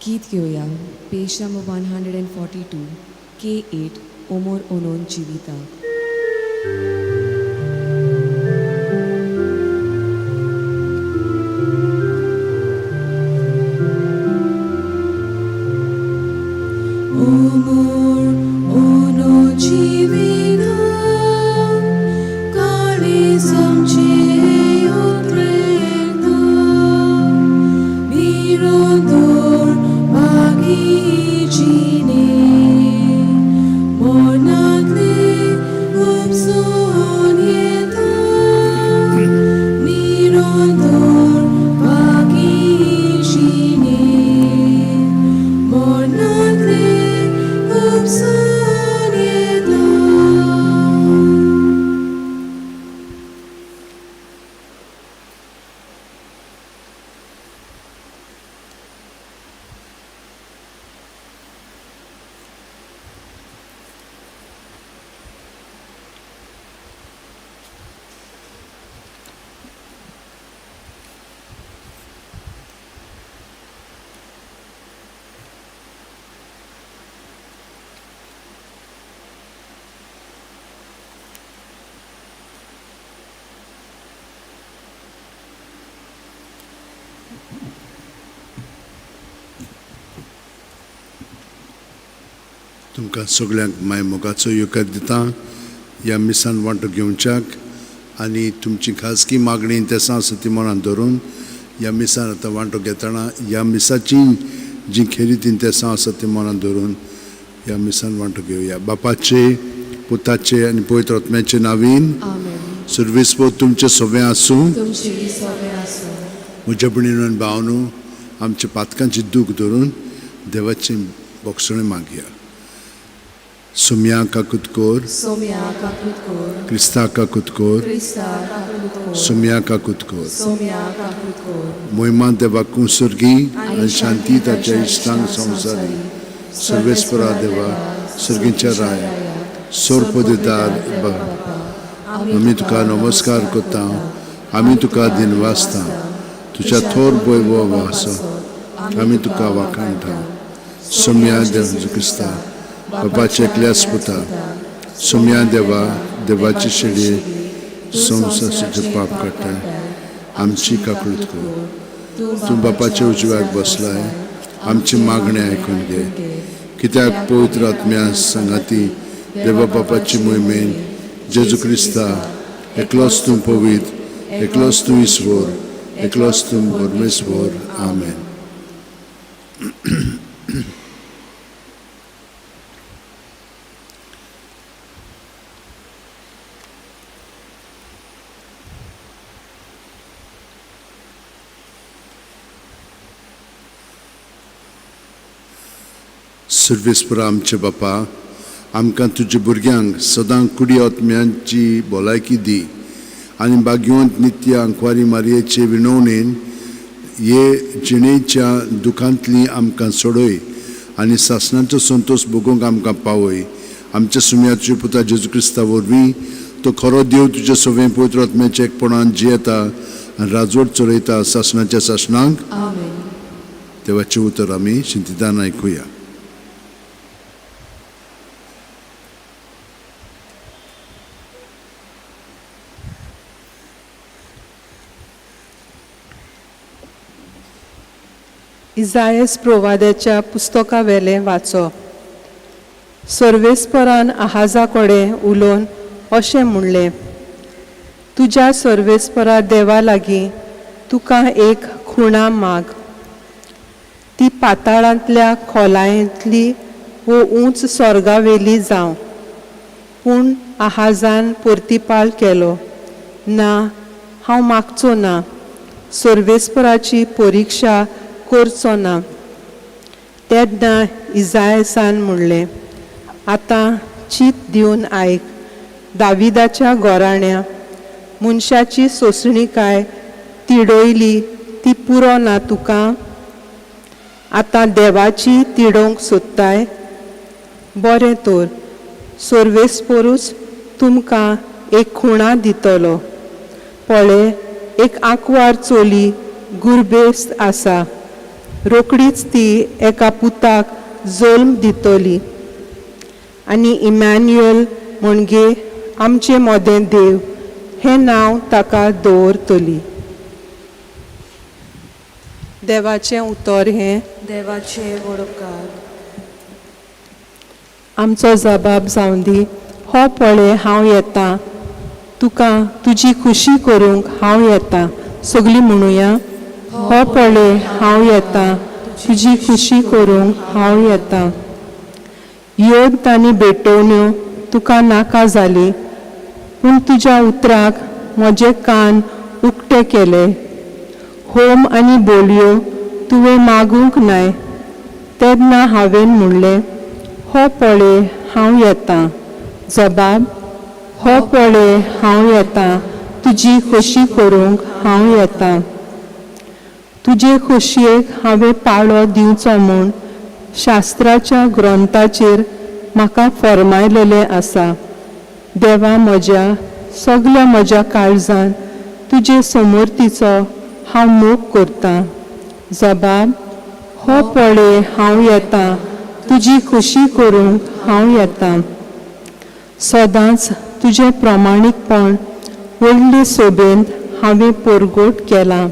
गीत घेवया पेज number 142 K8 ओमोर ओनोन जिविता. ओमोर ओनो जिविता काळीज आमचें उतरेता मिरोदोर बागी जिणे मनांतले उपसून येता निरंतर बागी जिणे मनांतले उपसून येता. तुमकां सगळ्यांक माय मोगाचो येवकार दिता ह्या मिसान वांटो घेवच्याक आनी तुमची खाजगी मागणी तेसां आसा ती मनांत धरून ह्या मिसान आतां वांटो घेतना ह्या मिसाची जी खेरीत तेसां आसा ती मनांत धरून ह्या मिसान वांटो घेवया. बापाचे, पुताचे आनी पवित्र आत्म्याचे नावीन. आमेन. सर्वेस्पर तुमचें सगळें आसूं. तुमचें सगळें आसूं. म्हज्या भयणीन भावनो, आमच्या पातकांची दूख धरून देवाची बोगसणें मागया. सोम्या काकूत कोर. सोम्या काकूत कोर. क्रिस्ता काकूत कोर. क्रिस्ता काकूत कोर. सोम्या काकूत कोर. सोम्या काकूत कोर. मोहिमा देवाक सर्गी आनी शांती ताच्या इश्टांक संवसारी. सर्वेस्परा देवा, सर्गीच्या राया, सोरपदिदार आमी तुका नमस्कार करता, आमी तुका दिनवासता. तुज्या थोर वैभव आसा, आमी तुका वाखाणटा. सोम्या देव क्रिस्ता, बापाचे एकल्याच पुता, सोम्या देवा, देवाची शेडये संवसाराचें पाप काडटाय, आमची काकळूत कर. तूं बापाच्या उजव्याक बसलाय, आमची मागणें आयकून घे. कित्याक पवित्र आत्म्या सांगाती देवा बापाची मोहिमेन जेजू क्रिस्ता, एकलोच तूं पवित्र, एकलोच तूं ईश्वर, एकलोच तूं परमेश्वर. आमेन. सर्वेस्परा आमचे बापा, आमकां तुज्या भुरग्यांक सदां कुडी आत्म्यांची भलायकी दी आनी भाग्यवंत नित्य आंकवारी मारयेचे विनवणेन हे जिणेच्या दुखांतली आमकां सोडय आनी सासणाचो संतोश भोगूंक आमकां पावय. आमच्या सुम्याच्या पुता जेजू क्रिस्ता वरवीं, तो खरो देव, तुज्या सगळें पवित्र आत्म्याच्या एकपणान जियेता आनी राजवट चलयता सासणाच्या सासणाक. आमेन. देवाचें उतर आमी शिंतिदान आयकुया. इजायस प्रोवाद्याच्या पुस्तका वेलें वाचप. सर्वेस्परान आहाजा कडेन उलोवन अशें म्हणलें, तुज्या सर्वेस्परा देवा लागीं तुका एक खुणा माग, ती पाताळांतल्या खोलायेंतली वो उंच स्वर्गावेली जावं. पूण आहाजान परतिपाल केलो, ना, हांव मागचो ना, सर्वेस्पराची परिक्षा करचो ना. तेन्ना इजायसान म्हणलें, आतां चीत दिवन आयक, दाविदाच्या गोराण्या, मनशाची सोंसणीकाय तिडयली ती पुरो ना तुका? आतां देवाची तिडोवंक सोदताय? बरें तर, सर्वेस्परूच तुमकां एक खुणा दितलो. पळय, एक आंकवार चली गुरबेस्त आसा, रोखडीच ती एका पुताक जल्म दितली आनी इमॅन्युअल म्हणजे आमचे मदें देव हें नांव ताका दवरतली. देवाचें उतर हें. देवाचे वडोपकार. आमचो जबाब जावं दी, हो पळय हांव येता, तुका तुजी खुशी करूंक हांव येता. सगळीं म्हणुया, हो पळय हांव येता, तुजी खुशी करूंक हांव येता. योग आनी भेटवण्यो तुका नाका जाली, पूण तुज्या उतराक म्हजे कान उक्ते केले. होम आनी बोलयो तुवें मागूंक नाय, तेन्ना हांवें म्हणलें, हो पळय हांव येता. जबाब, हो पळय हांव येता, तुजी खोशी करूंक हांव येता. तुजे खोशयेक हांवें पाळो दिवचो म्हूण शास्त्राच्या ग्रंथाचेर म्हाका फर्मायलेलें आसा. देवा म्हज्या, सगल्या म्हज्या काळजान तुजे समोर्तीचो हांव मोग करतां. जबाब, हो पळय हांव येता, तुजी खोशी करूंक हांव येता. सदांच तुजें प्रमाणीकपण व्हडले सोबेंत हांवें परगट केलां.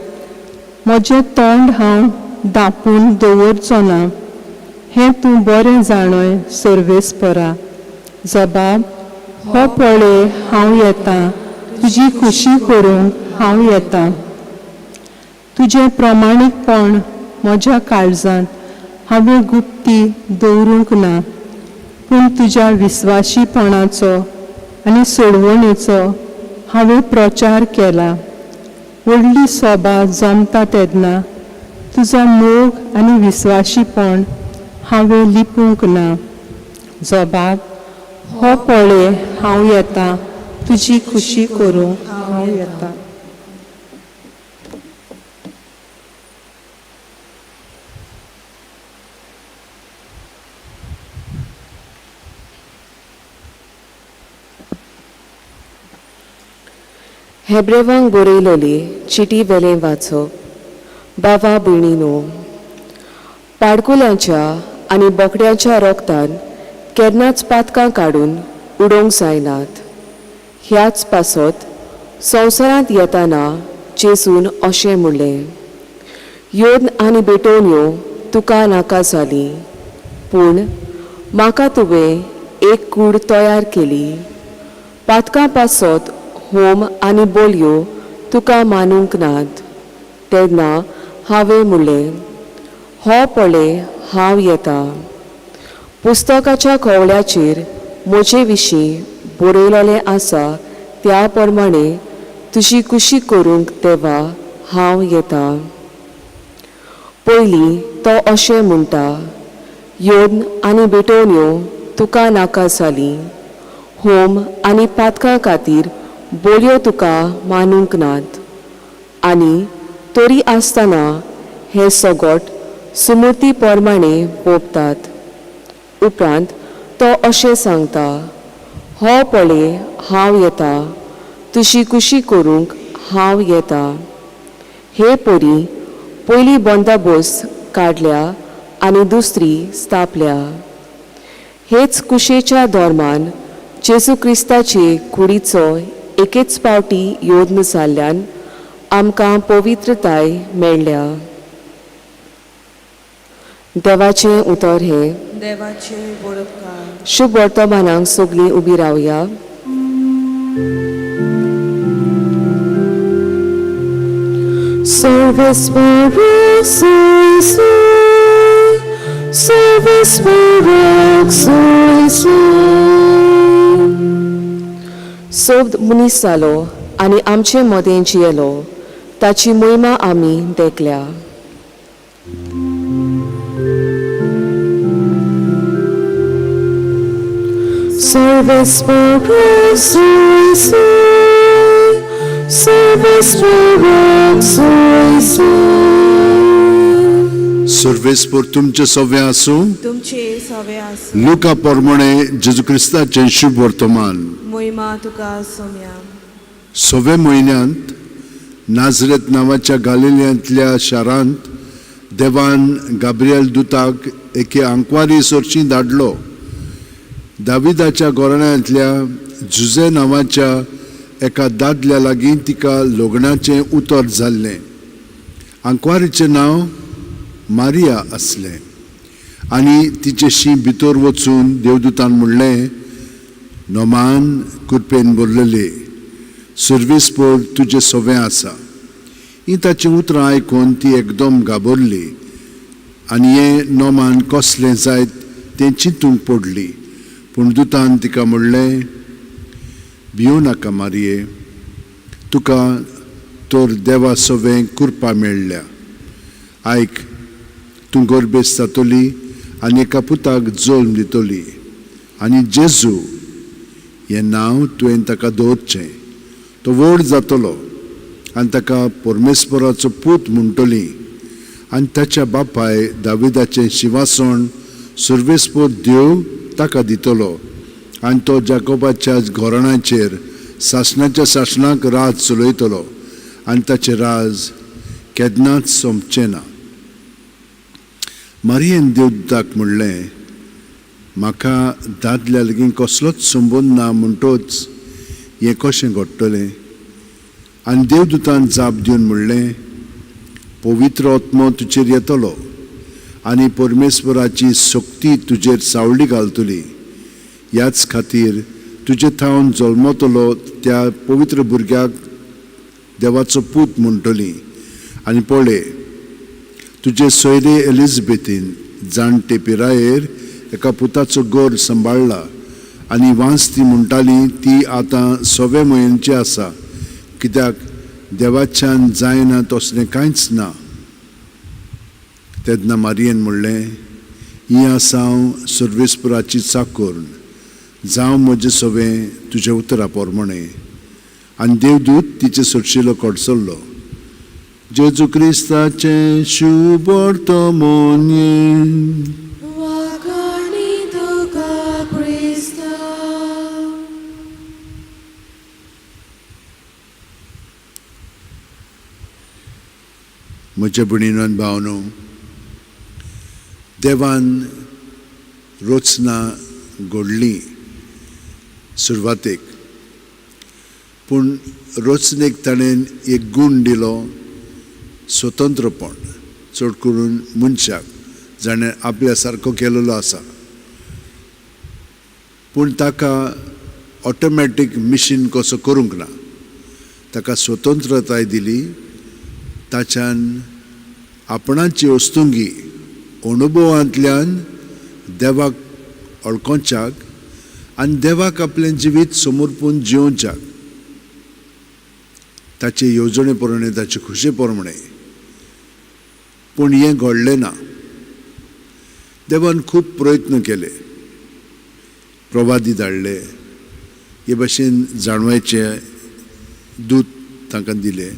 म्हजें तोंड हांव धांपून दवरचो ना, हें तूं बरें जाणय सर्वेस्परा. जबाब, हो पळय हांव येता, तुजी खोशी करूंक हांव येता. तुजें प्रमाणीकपण म्हज्या काळजांत हांवें गुप्ती दवरूंक ना, पूण तुज्या विस्वाशीपणाचो आनी सोडवणेचो हांवें प्रचार केला. व्हडली सोबा जमता तेन्ना तुजो मोग आनी विस्वाशीपण हांवें लिपूंक ना. जबाब, हो पळय हांव येता, तुजी खुशी करूंक हांव येता. हेब्रेवांक बरयलोली चिटी वेलें वाचप. बाबा भयणीनो, पाडकुल्यांच्या आनी बोकड्यांच्या रोगतान केन्नाच पातकां काडून उडोवंक जायनात. ह्याच पासत संवसारांत येताना जेजून अशें म्हणलें, योद्न आनी भेटवण्यो तुका नाका जाली, पूण म्हाका तुवें एक कूड तयार केली. पातकां पासत होम आनी बोलयो तुका मानूंक नात. तेन्ना हांवें म्हणलें, हो पळय हांव येता. पुस्तकाच्या कवळ्याचेर म्हजे विशीं बरयलेलें आसा त्या प्रमाणे तुजी कुशी करूंक देवा हांव येता. पयलीं तो अशें म्हणटा, योद्न आनी भेटवण्यो तुका नाका जाली, होम आनी पातकां खातीर बोलयो तुका मानूंक नात. आनी तरी आसतना हें सगट सुमूर्ती प्रमाणे वोपतात. उपरांत तो अशें सांगता, हो पळय हांव येता, तुजी कुशी करूंक हांव येता. हे परी पयली बंदोबस्त काडल्या आनी दुसरी स्थापल्या. हेच कुशेच्या धर्मान जेजू क्रिस्ताचे कुडीचो एकेच पावटी योद्न जाल्ल्यान आमकां पवित्रताय मेळ्ळ्या. देवाचें उतर हें. देवाचे वडोपकार. शुभ वर्तमानाक सगळीं उबी रावया. सोबद मनीस जालो आनी आमचे मदें जियेलो, ताची मोहिमा आमी देखल्या. सर्वेस्पर तुमचे सव्वे आसूं. तुमचे सवे आसूं. लुका प्रमाणे जेजू क्रिस्ताचें शुभ वर्तमान. मोहिमा तुका सोम्या. सव्या म्हयन्यांत नाजरेत नांवाच्या गालिलियांतल्या शारांत देवान गाब्रियल दुताक एके आंकवारी सरशी धाडलो. दाविदाच्या घराण्यांतल्या जुझे नांवाच्या एका दादल्या लागीं तिका लग्नाचें उतर जाल्लें. आंकवारीचें नांव मारिया आसलें आनी तिचेशी भितर वचून देवदूतान म्हणलें, नोमान कृपेन भरलेले, सर्वेस्पर तुजें सवें आसा. ही ताचीं उतरां आयकून ती एकदम घाबरली आनी हें नोमान कसलें जायत तें चिंतूंक पडली. पूण दुतान तिका म्हणलें, भियों नाका मारिये, तुका तर देवा सवें कृपा मेळ्ळ्या. आयक, तूं गर्भेस्त जातली आनी एका पुताक जल्म दितली आनी जेजू हें नांव तुवें ताका दवरचें. तो व्हड जातलो आनी ताका परमेश्वराचो पूत म्हणटली आनी ताच्या बापाय दाविदाचें शिंवासण सर्वेस्पर देव ताका दितलो आनी तो जाकोबाच्या घराण्याचेर सासणाच्या सासणाक राज चलयतलो आनी ताचें राज केन्नाच सोंपचें ना. मारियेन देवदूताक म्हणलें, म्हाका दादल्या लागीं कसलोच संबंद ना, म्हणटच हें कशें घडटलें? आनी देवदूतान जाप दिवन म्हणलें, पवित्र आत्मो तुजेर येतलो आनी परमेश्वराची शक्ती तुजेर सावळी घालतली. ह्याच खातीर तुजे थावन जल्मतलो त्या पवित्र भुरग्याक देवाचो पूत म्हणटली. आनी पळय, तुजे सोयरे एलिजबेथीन जाणटे पिरायेर एका पुताचो गोर सांबाळ्ळा आनी वांस ती म्हणटाली ती आतां 6व्या म्हयन्याची आसा, कित्याक देवाच्यान जायना तसलें कांयच ना. तेन्ना मारियेन म्हणलें, ही आसा हांव सर्वेस्पराची चाकोर, जावं म्हजें सवें तुज्या उतरा प्रमाणें. आनी देवदूत तिचे सरशिलो कडसरलो. जेजू क्रिस्ताचें शुभवर्तमान. वाखाणी तुका क्रिस्ता. म्हज्या भयणीन भावनो, देवान रचना घडली सुरवातेक, पूण रचनेक ताणें एक गूण दिलो, स्वतंत्रपण, चड करून मनशाक जाणें आपल्या सारको केलेलो आसा. पूण ताका ऑटोमॅटीक मिशीन कसो करूंक ना, ताका स्वतंत्रताय दिली. ताच्यान आपणाची वस्तुंगी अनुभवांतल्यान देवाक वळखोवच्याक आनी देवाक आपलें जिवीत समर्पून जियोवच्याक, ताचे येवजणे प्रमाणे, ताचे खुशे प्रमाणे. पूण हें घडलें ना. देवान खूब प्रयत्न केले, प्रवादी धाडले, हे भाशेन जाणवायचे दूत तांकां दिले,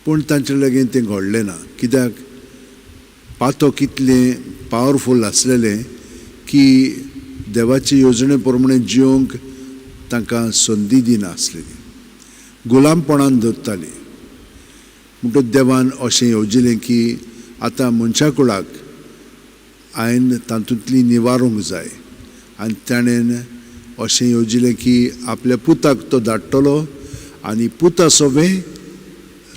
पूण तांचे लागीं तें घडलें ना. कित्याक पातो कितलें पावरफूल आसलेलें की देवाचे येवजणे प्रमाणे जिवंक तांकां संदी दिनासलेली, गुलामपणान दवरताली. म्हणटकच देवान अशें येवजिलें की आतां मनशा कुळाक हांवें तातूंतली निवारूंक जाय. आनी ताणें अशें येवजिलें की आपल्या पुताक तो धाडटलो आनी पुता सवें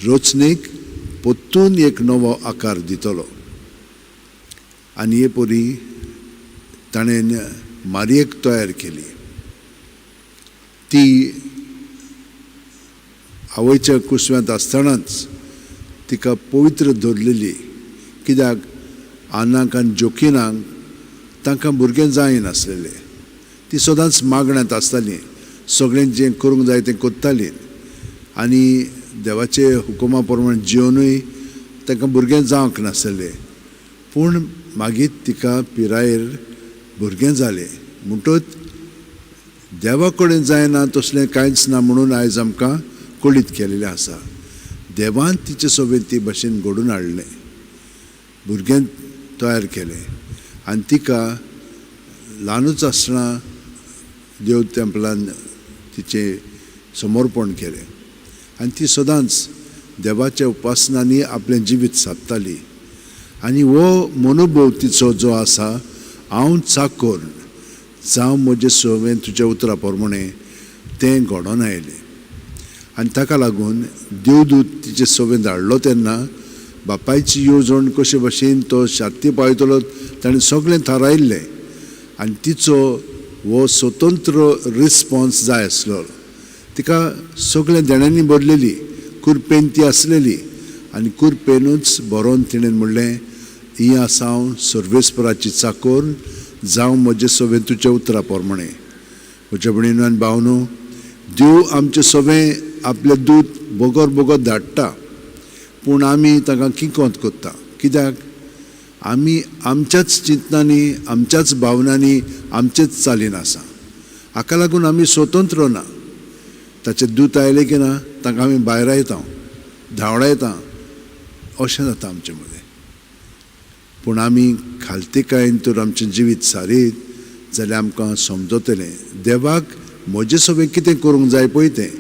रचनेक परतून एक नवो आकार दितलो. आनी हे परी ताणें मारयेक तयार केली. ती आवयच्या कुसव्यांत आसतनाच तिका पवित्र दवरलेली, कित्याक आनाक आनी जोकिनाक तांकां भुरगें जायनासलेलें. ती सदांच मागण्यांत आसताली, सगळें जें करूंक जाय तें करताली आनी देवाचे हुकुमा प्रमाण जिवनूय तांकां भुरगें जावंक नासलें. पूण मागीर तिका पिरायेर भुरगें जालें. म्हणटच देवा कडेन जायना तसलें कांयच ना म्हणून आयज आमकां कळीत केलेलें आसा. देवान तिचे सोबेन ती भाशेन घडून हाडलें, भुरगें तयार केलें आनी तिका ल्हानूच आसतना देव तेंपलान तिचें समर्पण केलें आनी ती सदांच देवाच्या उपासनांनी आपलें जिवीत सादताली. आनी हो मनोभव तिचो जो आसा, हांव चाकर, जावं म्हजें सवें तुज्या उतरा प्रमाणें, तें घडोन आयलें. आनी ताका लागून देवदूत तिचे सवें धाडलो तेन्ना बापायची येवजण कशे भशेन तो शाती पावयतलो ताणें सगळें थारायल्लें. आनी तिचो हो स्वतंत्र रिस्पोन्स जाय आसलो. तिका सगळ्या देण्यांनी भरलेली कुरपेन ती आसलेली आनी कुरपेनूच बरोवन तिणें म्हणलें, ही आसा हांव सर्वेस्पराची चाकोर, जावं म्हजें सवें तुज्या उतरा प्रमाणें. म्हज्या भयणीनो आनी भावनो, देव आमचें सवें आपलें दूत बगर बगर धाडटा, पूण आमी तांकां किकोंत करता. कित्याक? आमी आमच्याच चिंतनांनी, आमच्याच भावनांनी, आमचेच चालीन आसा. हाका लागून आमी स्वतंत्र ना. ताचें दूत आयलें की ना तांकां आमी भायरायता, धांवडायता, अशें जाता आमचे मदें. पूण आमी खालतीकायेन तर आमचें जिवीत सारीत जाल्यार आमकां समजतलें देवाक म्हजें सगळें कितें करूंक जाय पळय तें.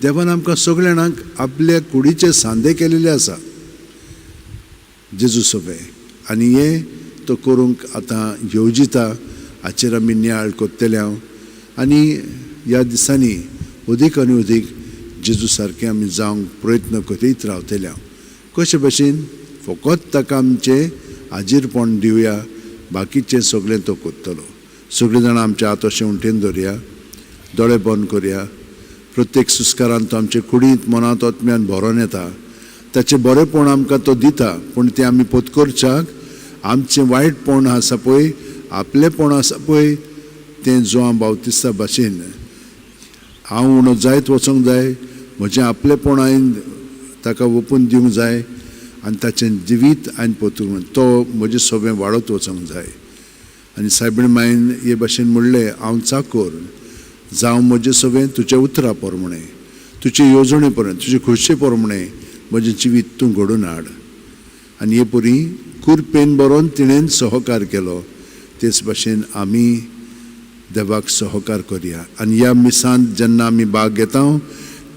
देवान आमकां सगळ्या जाणांक आपल्या कुडीचे सांदे केलेले आसा जेजू सगळें, आनी हें तो करूंक आतां येवजिता. हाचेर आमी नियाळ करतले हांव. आनी ह्या दिसांनी अदीक आनी अदीक जेजू सारकें आमी जावंक प्रयत्न करीत रावतले हांव. कशे भशेन फकत ताका आमचें हाजीरपण दिवया, बाकीचें सगळें तो करतलो. सगळीं जाणां आमच्या हात अशें उंटेन धरया, दोळे बंद करया. प्रत्येक सुस्कारान तो आमचे कुडींत, मनांत, आत्म्यान भरोन येता. ताचें बरेंपण आमकां तो दिता, पूण तें आमी पोतकोरच्याक आमचें वायटपण आसा पळय, आपलेपण आसा पळय, तें जुआंव बावतिस्ता भाशेन हांव उणो जायत वचोंक जाय. म्हजें आपलेपण हांवें ताका ओपून दिवंक जाय आनी ताचें जिवीत हांवें पोतूंक, तो म्हजें सगळें वाडत वचोंक जाय. आनी सायबीण मायन हे भाशेन म्हणलें, हांव चाकोर, जावं म्हजें सगळें तुज्या उतरा प्रमाणें, तुजे येवजणे प्रमाणें, तुजे खोशये प्रमाणें म्हजें जिवीत तूं घडोवन हाड. आनी हे परी कुरपेन बरोवन तिणें सहकार केलो. तेच भाशेन आमी देवाक सहकार करया. आनी ह्या मिसांत जेन्ना आमी भाग घेता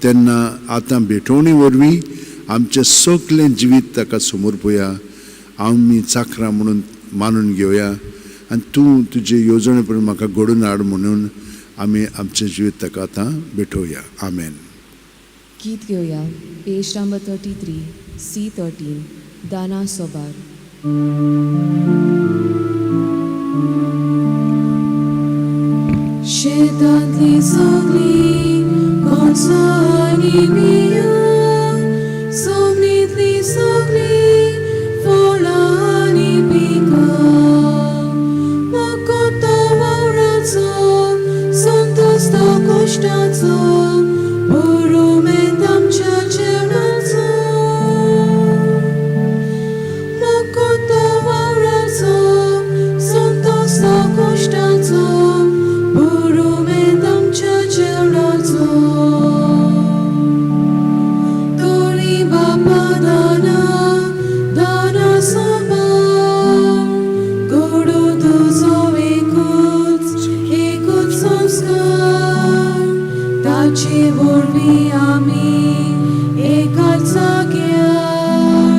तेन्ना आतां भेटवणी वरवीं आमचें सगळें जिवीत ताका समर्पया. आमी चाकरां म्हणून मानून घेवया आनी तूं तुजे येवजणे प्रमाण म्हाका घडोवन हाड म्हणून आमी आमचें जिवीत ताका आतां भेटोवया. आमेन. गीत घेवया पेज नंबर 33 C13, दाना सोबार. शेतांतली सगळी कोणसां आनी बियां, जमनींतली सगळी फळां आनी पिकां, मकोतो वावराचो, संतोस्त कश्टाचो, पुरुमेंत आमच्या जेवणाचो. मकोतो वावराचो, संतोस्त कश्टाचो, पुरुमेंत आमच्या जेवणाचो. तोरी बापा दाना, दाना सोबार, गोडो तुजो एकूच, एकूच संस्कार, ताचे वरवीं आमी एकाच जाग्यार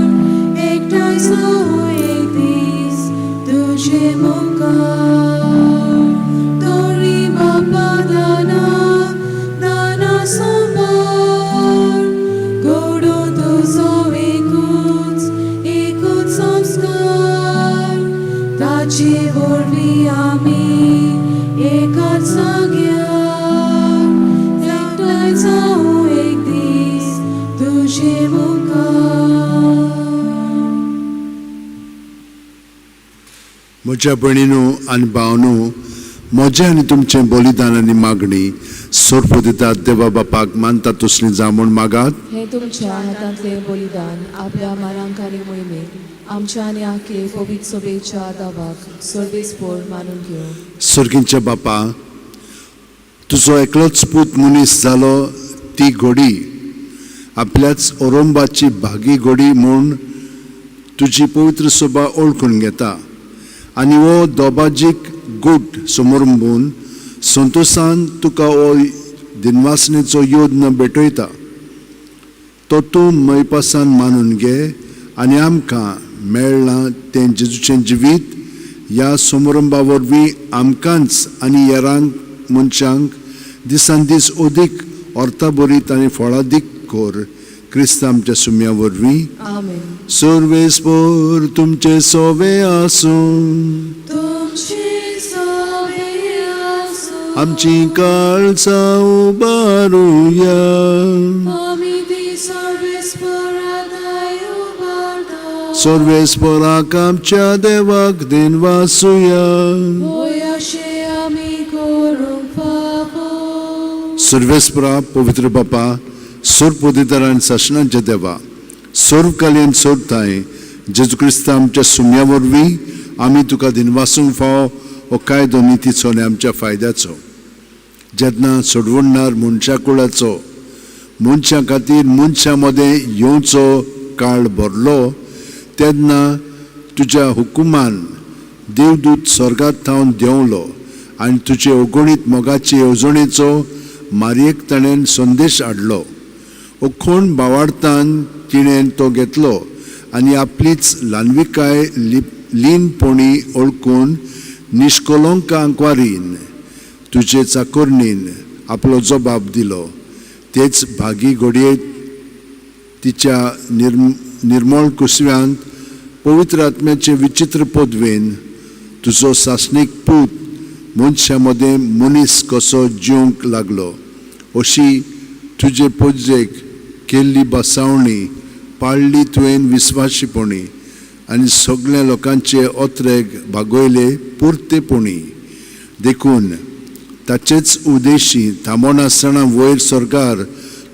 एकठांय जावं एक दीस तुजे मुखार. तोरी बापा दाना, दाना सोबार, गोडो तुजो एकूच, एकूच संस्कार, ताचे वरवीं आमी एकाच जाग्यार एकठांय जावं एक दीस तुजे मुखार. म्हज्या भयणीनो आनी भावनो, म्हजें आनी तुमचें बलिदान आनी मागणी सोर्प दितात देवा बापाक मानता तसली जावं म्हूण मागात. हे तुमच्या हातांतलें बलिदान आपल्या मानांक आनी मोहिमेक आमच्या आनी आखे पवित्र सभेच्या दावाक सर्वेस्पोर मानून घेवं. सर्गींच्या बापा, तुजो एकलोच पूत मनीस जालो ती घोडी आपल्याच ओरोंबाची भागी घोडी म्हूण तुजी पवित्र सभा ओळखून घेता आनी हो दोबाजीक गूट समर्पून संतोशान तुका हो दिनवासनेचो योद्न भेटयता. तो तूं मैपासान मानून घे आनी आमकां मेळ्ळां तें जेजूचें जिवीत ह्या समारंभा वरवीं आमकांच आनी हेरांक मनशांक दिसान दीस अदीक अर्थाभरीत आनी फळादीक कर क्रिस्त आमच्या सुम्या वरवीं. आमेन. सर्वेस्पर तुमचे सोवे आसूं. तुमचे सोबे आसूं. आमची काळजां उबारुया. आमी ती सर्वेस्परादाय उबारता. सर्वेस्पराक आमच्या देवाक दिनवासुया. होय अशें आमी करूंक फावो. सर्वेस्परा पवित्र बापा, सर्व आनी सासणाच्या देवा, सर्व कालीन सर्व जेजू क्रिस्त आमच्या सुम्या वरवीं आमी तुका दिनवासूंक फावो हो कायदो नितीचो आनी आमच्या फायद्याचो. जेन्ना सोडवणणार मनशा कुळाचो मनशां खातीर मनशां मदें येवचो काळ भरलो तेन्ना तुज्या हुकुमान देवदूत स्वर्गात थावन देंवलो आनी तुजे अगणीत मोगाचे येवजणेचो मारयेक ताणें संदेश हाडलो. अखोण बावार्थान तिणें तो घेतलो आनी आपलीच ल्हानविकाय लीनपणी ओळखून निश्कलंक आंकवारीन तुजे चाकोरणीन आपलो जबाब दिलो. तेच भागी घडये तिच्या निर्मळ कुसव्यांत पवित्र आत्म्याचे विचित्र पदवेन तुजो सासणीक पूत मनशां मदें मनीस कसो जिवंक लागलो अशी तुजे पुजेक केल्ली बसावणी पाळ्ळी तुवें विस्वाशीपणी आनी सगळ्या लोकांचे ओत्रेग भागयले पुरतेपणी. देखून ताचेच उदेशी थांबोनासतना वयर सरकार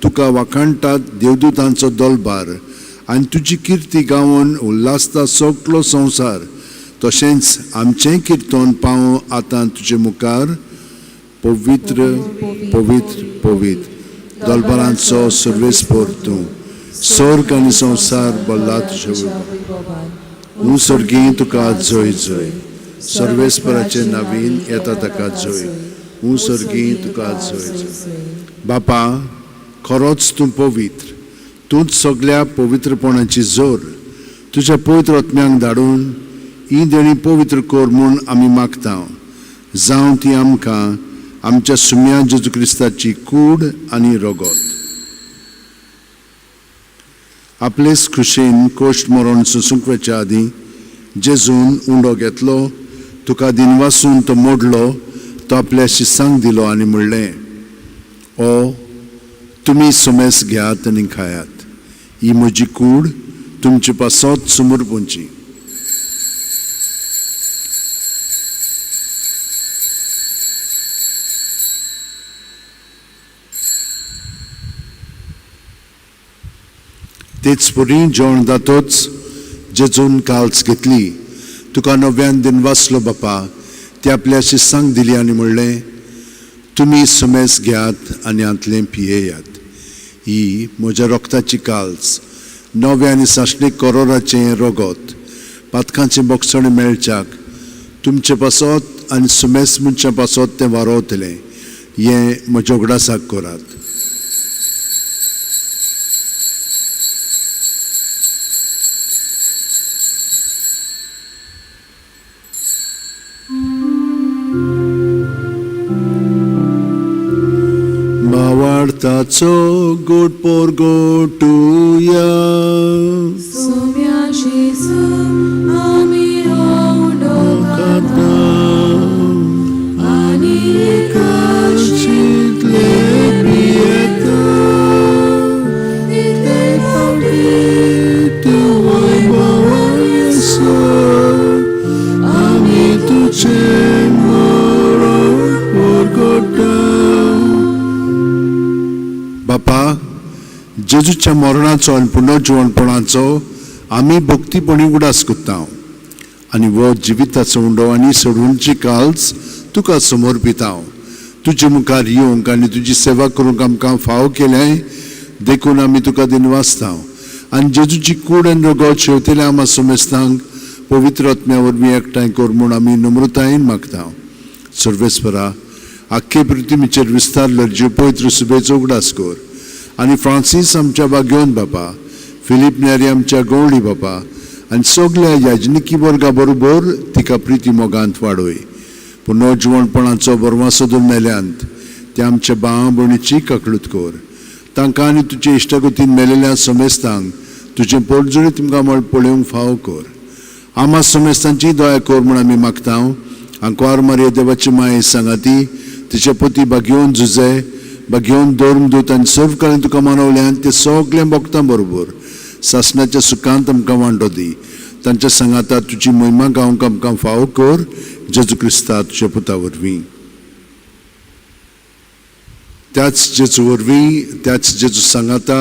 तुका वाखाणटात देवदूतांचो दलबार आनी तुजी किर्ती गावन उल्हासता सगलो संवसार. तशेंच आमचें किर्तन पावूं आतां तुजे मुखार. पवित्र पवित्र पवित्र दलबारांचो सर्वेस्पर तूं, स्वर्ग आनी संवसार भरला तुज्या वैभवान. तूं स्वर्गीय तुका जय जय, सर्वेस्पराचे नवीन येता ताका जय. तूं स्वर्गीय तुका जय जय. बापा खरोच तूं पवित्र, तूंच सगल्या पवित्रपणाची जोर. तुज्या पवित्र आत्म्यांक धाडून ही देणी पवित्र कर म्हूण आमी मागता. जावं ती आमकां आमच्या सुम्या जेजू क्रिस्ताची कूड आनी रगत. आपलेच खुशेन कोश्ट मरण सोसूंक वचच्या आदीं जेजून उंडो घेतलो, तुका दिनवासून तो मोडलो, तो आपल्या शिसांक दिलो आनी म्हणलें, ओ तुमी सुमेस घेयात आनी खायात, ही म्हजी कूड तुमचे पासत सुमरपुंची. तेच परी जेवण जातोच जेजून काल्स घेतली, तुका नव्यान दिनवासलो बापा, ती आपल्या शिसांक दिली आनी म्हणलें, तुमी सुमेस घेयात आनी हांतलें पियेयात, ही म्हज्या रोगताची काल्स, नव्या आनी सासणीक करोराचें रगत, पातकांचें बोगसणें मेळच्याक तुमचे पासत आनी सुमेस मनशां पासत तें वारोवतलें. हें म्हज्या उगडासाक करात. ताचो गोड पोरगोटुया. सुम्या जेजू आमी हो उंडो खाता आनी काशितले पियेता तितले फावटी तूं वैभवान आमी तुजें मरण पोरगोटा. बापा, जेजूच्या मरणाचो आनी पुनर्जिवणपणाचो आमी भक्तीपणी उगडास करता आनी हो जिविताचो उंडो आनी सोडूनची काल्स तुका समर्पिता. तुजे मुखार येवंक आनी तुजी सेवा करूंक आमकां फावो केलें देखून आमी तुका दिनवासता. आनी जेजूची कूड आनी रगत शेवतेल्या आमा समेस्तांक पवित्र आत्म्या वरवीं एकठांय कर म्हूण आमी नम्रतायेन मागता. सर्वेस्परा, आख्खे पृथ्वीचेर विस्तारलो जीव पवित्र सुबेचो उगडास कर आनी फ्रांसीस आमच्या बागेवन बापा, फिलीप नेरी आमच्या गवळी बापा आनी सगल्या याजनिकी वर्गा बरोबर तिका प्रिती मोगांत वाडय. पुनर्जिवणपणाचो बरवासो धरून मेल्यांत ते आमच्या भाव भयणीची काकळूत कर. तांकां आनी तुजे इश्टागतीन मेलेल्या समेस्तांक तुजें पोटजुळी तुमकां म्हळ पळोवंक फावो कर. आमा समेस्तांची दया कर म्हूण आमी मागता. आंकवार मारये देवाची माये सांगाती तिचे पती बागेवन जुजे बागेवन धर्मदूत आनी सर्व काळीन तुका मानवल्यान ते सगळें भोगता बरोबर सासणाच्या सुखांत आमकां वांटो दी. तांच्या सांगाता तुजी महिमा गावंक आमकां फावो कर. जेजू क्रिस्ता तुज्या पुता वरवीं. त्याच जेजू वरवीं, त्याच जेजू सांगाता,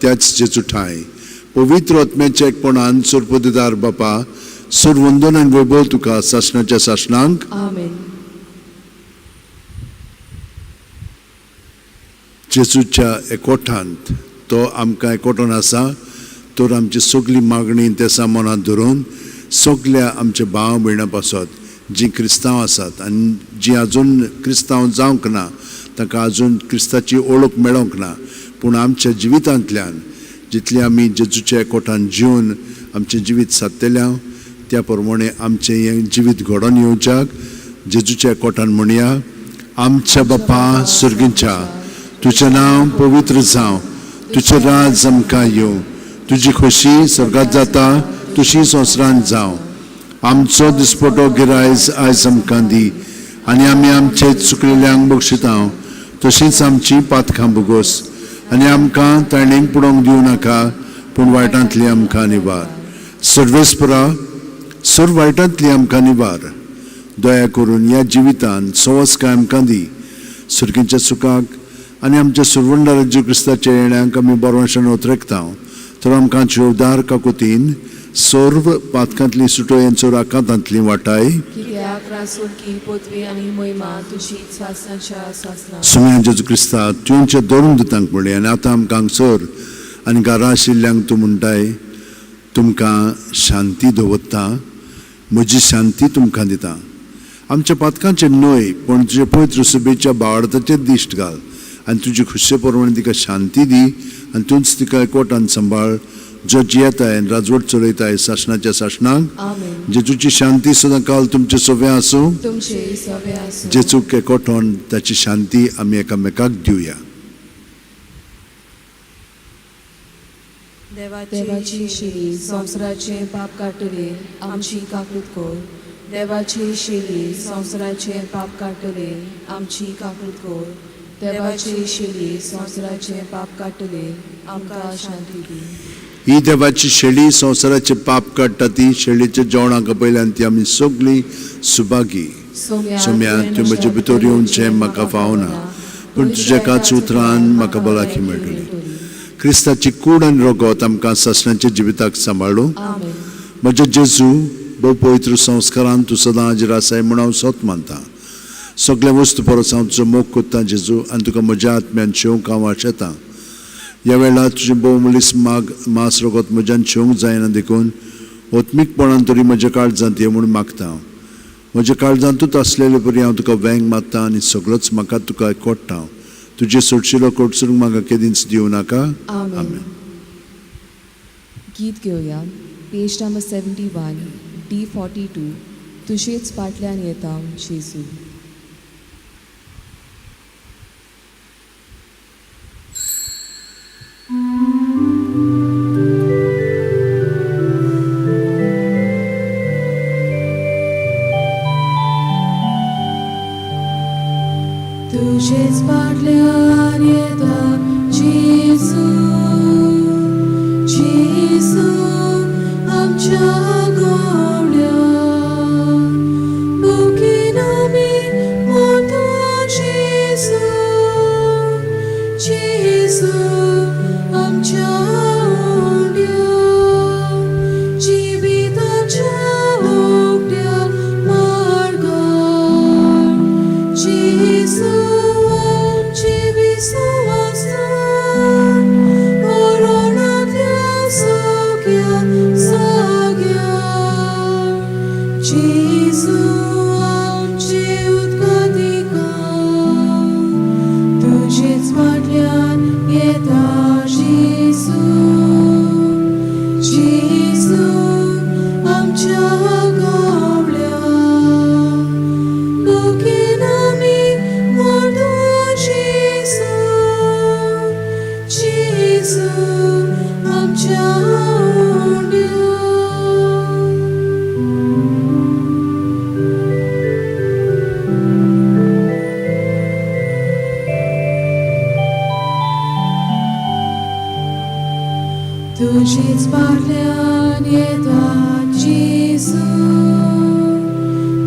त्याच जेजू ठांय पवित्र आत्म्याच्या एकपणान सोरपदिदार बापा सर्व वंदन आनी वैभव तुका सासणाच्या सासणांक. आमेन. जेजूच्या एकवटांत तो आमकां एकवटून आसा तर आमची सगळी मागणी तेसा मनांत धरून सगल्या आमच्या भाव भयणां पासत जीं क्रिस्तांव आसात आनी जीं आजून क्रिस्तांव जावंक ना, तांकां आजून क्रिस्ताची ओळख मेळोंक ना, पूण आमच्या जिवितांतल्यान जितलें आमी जेजूच्या एकवटान जिवन आमचें जिवीत सादतलें त्या प्रमाणे आमचें हें जिवीत घडोवन येवच्याक जेजूच्या एकवटान म्हणया. आमच्या बापा सर्गीच्या, तुजें नांव पवित्र जावं, तुजें राज आमकां येवं, तुजी खोशी स्वर्गात जाता तशी संवसारांत जावं. आमचो दिसपटो गिरायज आयज आमकां दी आनी आमी आमचे चुकलेल्यांक बक्षिता तशींच आमची पातकां भोगोस आनी आमकां ताणेंक पुडोवंक दिवं नाका पूण वायटांतली आमकां निवार. सर्वेस्परा सर्व वायटांतली आमकां निवार. दया करून ह्या जिवितान सवस्काय आमकां दी. सुर्गींच्या सुखाक आनी आमच्या सुरवंडार जेजू क्रिस्ताच्या येण्याक आमी बरोवशान उतरेकता तर आमकां उदार काकुतीन सर्व पातकांतली सुटोयेन चोर आकांतांतली वाटाय. कित्याक रासुलकी पदवी आनी महिमा तुजी सासणाच्या सासणाक. सुम्या जेजू क्रिस्ता तुमच्या धरून दितांक म्हणलें आनी आतां आमकां हांगसर आनी घरा आशिल्ल्यांक तूं म्हणटाय तुमकां शांती दवरता, म्हजी शांती तुमकां दिता. आमच्या पातकांचेर न्हय पूण तुजे पवित्र सुबेच्या बावडताचेर दिश्ट घाल आनी तुजी खुशे प्रमाणे तिका शांती दी आनी तूंच तिका एकवटान सांबाळ जो जियेताय आनी राजवट चलयताय सासणाच्या सासणाक. आमेन. जेजूची शांती सदां काल तुमचे सगळें आसूं. तुमचे सगळे आसूं. जेजूक एकवटोन ताची शांती आमी एकामेकाक दिवया. देवाची शिरी संवसाराचें पाप काडटले आमची काकूत कर. देवाची शिरी संवसाराचें पाप काडटले आमची काकूत कर. देवाची शिरी संवसाराचें पाप काडटले आमकां शांती दी. ही देवाची शेळी संवसाराचें पाप काडटा ती शेळीच्या जेवणाक पयल्यान ती आमी सगळीं सुभागी. सोम्या तूं म्हजे भितर येवचें म्हाका फावना पूण तुज्या एकाच उतरान म्हाका भलायकी मेळटली. क्रिस्ताची कूड आनी रगत आमकां सासणाच्या जिविताक सांबाळूं. आमेन. म्हज्या जेजू भोव पवित्र संस्कारान तूं सदां हाजीर आसाय म्हूण हांव सत मानता. सगळ्या वस्तू परस हांव तुजो मोग कोत्ता जेजू आनी तुका म्हज्या आत्म्यान शेवंक हांव आशेतां. ह्या वेळार तुजें भोव मुलीस माग मास रगत म्हज्यान शेवंक जायना देखून आत्मीकपणान तरी म्हज्या काळजांत ये म्हूण मागता. म्हज्या काळजांतूच आसलेले परी हांव तुका वेंग मारता आनी सगळोच म्हाका तुका कोट्टा. तुजे सोडशिलो कोटसूंक म्हाका केदींच दिवं नाका. आमेन. गीत घेवया. पेज नंबर 71 D42. तुजेच फाटल्यान येता जेजू. तुजेच फाटल्यान येता जेजू, जेजू आमच्या गवळ्या. बुकीन आमी मोठो जेजू, जेजू आमच्या उंड्या. जिविताच्या उगड्या मार्गार जेजू आमची विश्वासान मरणांतल्या सगळ्या जाग्यार जेजू आमचे उदकाधिकार. तुजेच फाटल्यान येता जेजू. तुजीच फाटल्यान येता जेजू,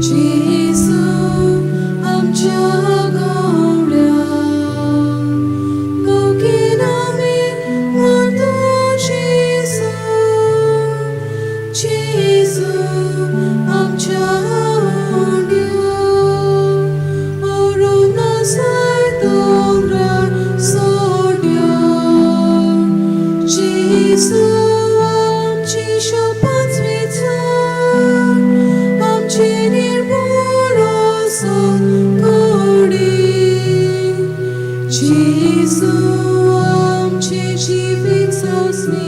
जेजू आमच्या गवळ्या. दुखीन आमी मरता जेजू, जेजू आमच्या उंड्या. व्हरून नासय दोंगरार सोड्या, जेजू आमची शपथ विचार, आमची निर्मूळ कुडी. जेजू आमचे जिवीत सासणी.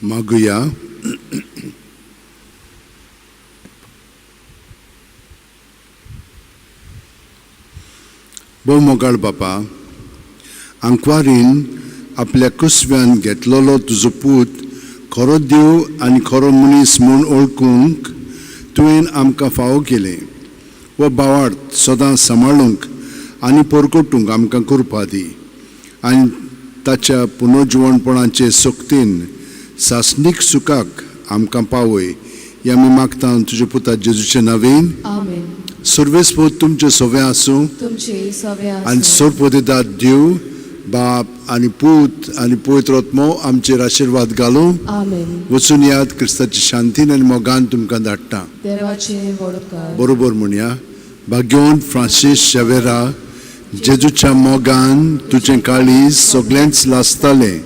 मागुया. भोव मोगाळ बापा, आंकवारीन आपल्या कुसव्यान घेतलेलो तुजो पूत खरो देव आनी खरो मनीस म्हूण वळखूंक तुवें आमकां फावो केलें. हो भावार्थ सदां सांबाळूंक आनी परकोटूंक आमकां करपा दी आनी ताच्या पुनर्जिवणपणाचे सक्तीन सासणीक सुखाक आमकां पावय. हे आमी मागता तुज्या पुता जेजूचे नांवेन. आमेन. सर्वेस्पोद तुमचे सवे आसूं तुमचे सवे आनी आसूं. सर्वपदेदार देव बाप आनी पूत आनी पवित्र आत्मो आमचेर आशिर्वाद घालूं. आमेन. वचून याद क्रिस्ताची शांतीन आनी मोगान तुमकां धाडटा. देवाचे वडोकार. बरोबर म्हणया. भाग्यवंत फ्रांसीस शेवेरा, जेजूच्या मोगान तुजें काळीज सगळेंच लासतालें,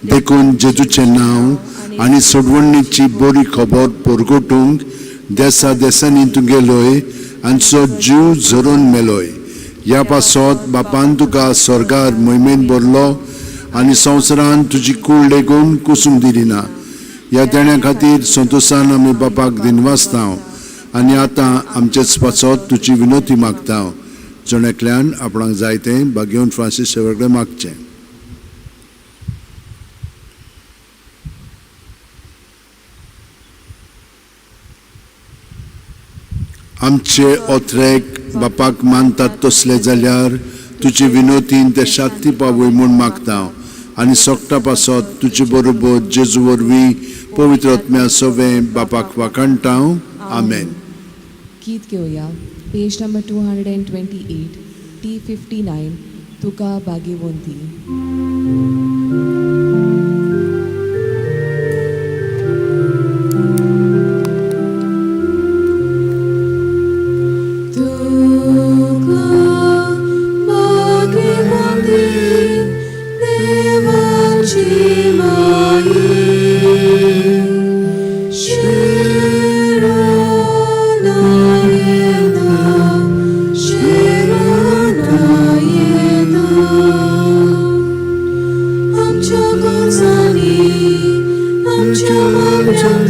देखून जेजूचें नांव आनी सोडवणीची बरी खबर परगटूंक देसा देसांनी तूं गेलोय आनी सो जीव झरोवन मेलोय. ह्या पासत बापान तुका स्वर्गार मोहिमेन भरलो आनी संवसारान तुजी कूळ लेगून कुसूंक दिली ना. ह्या देण्या खातीर संतोशान आमी बापाक दिनवासता आनी आतां आमचेच पासत तुजी विनोती मागता. जण एकल्यान आपणाक जाय तें भाग्यवंत फ्रांसीस शेवर कडेन मागचें. आमचे ओत्रेक बापाक मानतात तसले जाल्यार तुजे विनोतीन ते शांती पावय म्हूण मागता आनी सोगटा पासत तुजे बरोबर जेजू वरवीं पवित्र आत्म्या सवें बापाक वाखाणटा. आमेन. गीत घेवया. पेज नंबर 228, T59, तुका भाग्यवंती. तुका भाग्यवंती देवाची माई, शरण येता, शरण येता. तूं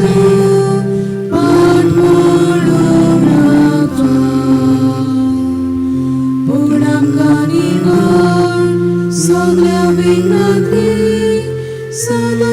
पाट मोडूंक नाका. पूण आमकां निवळ सगळ्या विघ्नांतली सदां.